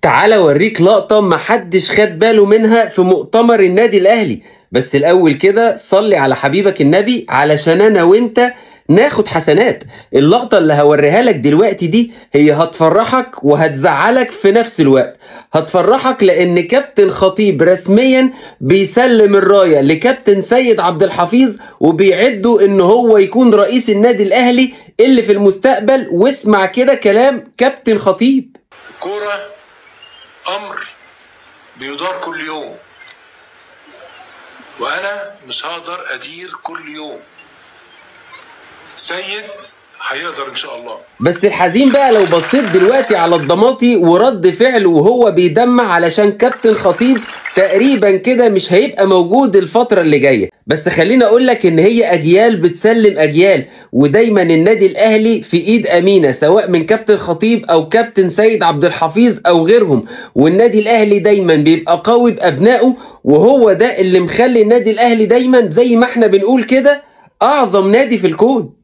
تعال اوريك لقطة محدش خد باله منها في مؤتمر النادي الاهلي. بس الاول كده صلي على حبيبك النبي علشان انا وانت ناخد حسنات. اللقطة اللي هوريها لك دلوقتي دي هي هتفرحك وهتزعلك في نفس الوقت. هتفرحك لان كابتن خطيب رسميا بيسلم الراية لكابتن سيد عبد الحفيظ وبيعده ان هو يكون رئيس النادي الاهلي اللي في المستقبل. واسمع كده كلام كابتن خطيب. كورة امر بيدار كل يوم، وانا مش هقدر ادير كل يوم. سيد هيقدر ان شاء الله. بس الحزين بقى لو بصيت دلوقتي على الضماطي ورد فعله وهو بيدمع علشان كابتن خطيب تقريبا كده مش هيبقى موجود الفترة اللي جاية. بس خليني اقول لك ان هي اجيال بتسلم اجيال، ودايما النادي الاهلي في ايد امينة سواء من كابتن خطيب او كابتن سيد عبد الحفيظ او غيرهم. والنادي الاهلي دايما بيبقى قوي بابنائه، وهو ده اللي مخلي النادي الاهلي دايما زي ما احنا بنقول كده اعظم نادي في الكون.